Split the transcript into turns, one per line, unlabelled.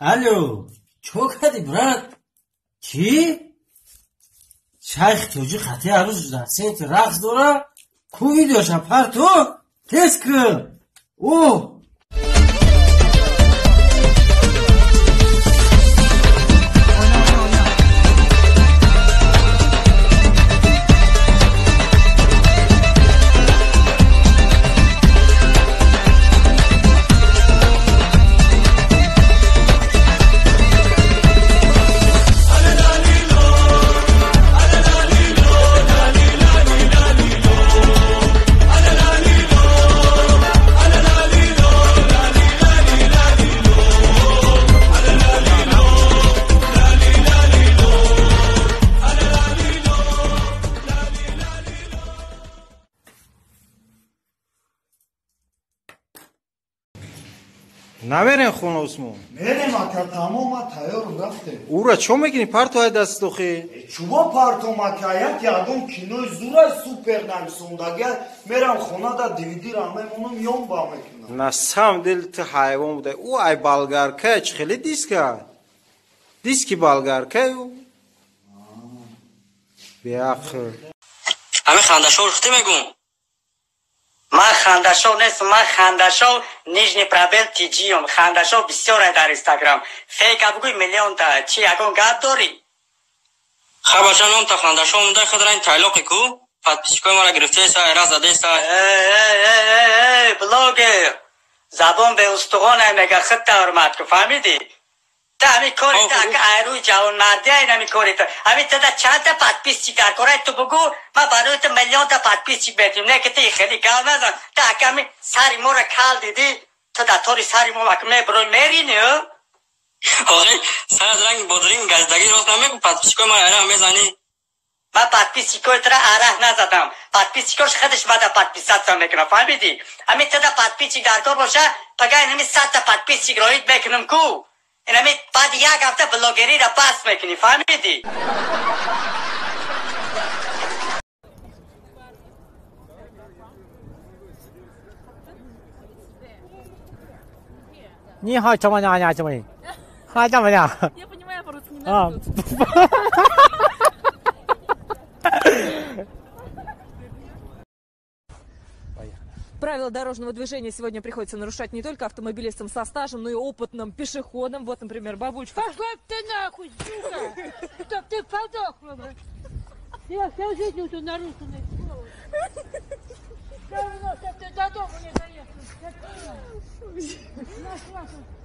Алло, чо кади, брат? Чӣ? Шайх тоҷи хати арӯз дар центр рақс дора? Ку видеоша парто? Тез кӣ! О! Намерем хона, Усмон?
Мерем, ака, тамом, ма тайёрум, рафтем.
Ура чо мекунӣ? Партоай дастохи.
Чумо партом, ака? Як ягон кинои зурай супер нависондагия, мерам хона да дивидира мемонам, ёнба мекунам.
На самом деле ту ҳайвон будай. Ӯ ай болгарка чӣ хеле диска? Диски болгарка ӯ. Беақл.
Ҳамин хандашор худӣ мегӯм. Ман хандашов нестам, ман хандашов нижний пробел тиҷиём. Хандашов бисёре дар Инстаграм. Фейка бугӯй, миллионта. Чи, ягон гап дорӣ? Ха, бача, номта хандашов мундай, худра ин тайлоқи ку? Подписчикои мара гирифтеса, эра задеса. Э, блогер! Забон беустуғон мега, худта ҳурмат кун, фаҳмидӣ? Та ҳамин кори та ака айрӯи ҷавонмардӣ, айн ҳамин кори та. Ҳамин тада чандта подписчик дар кораи ту бугӯ, ман барои ту миллионта подписчик метиҳам. Не ки ту хеле гап назан. Та ака ҳамин сари моро кал дидӣ, ту дар тори сари мо ака мебирои меринӣ, ё? Охи, сарат ранги бодринг газдагӣ, рост намегӯ, подписчикои мара араҳ мезанӣ. Ман подписчикои тура араҳ назадам. Подписчикош худаш мада подписаться мекунад, фаҳмидӣ? Ҳамин тада подписчик дар кор боша, пага ин ҳамин 100-та подписчик роид мекунам ку. Инами баъди як ҳафта блогериро бас мекунӣ, фаҳмидӣ?
你好，丈母娘，娘，丈母娘，好，丈母娘。
Я понимаю, по-русски не надо тут. Правила дорожного движения сегодня приходится нарушать не только автомобилистам со стажем, но и опытным пешеходам. Вот, например, бабулечка.
Пошла ты нахуй, сука! Чтоб ты подохла, блядь! Я всю жизнь уже нарушенный. Говно, чтоб ты до дома не доехал. Нашла тут.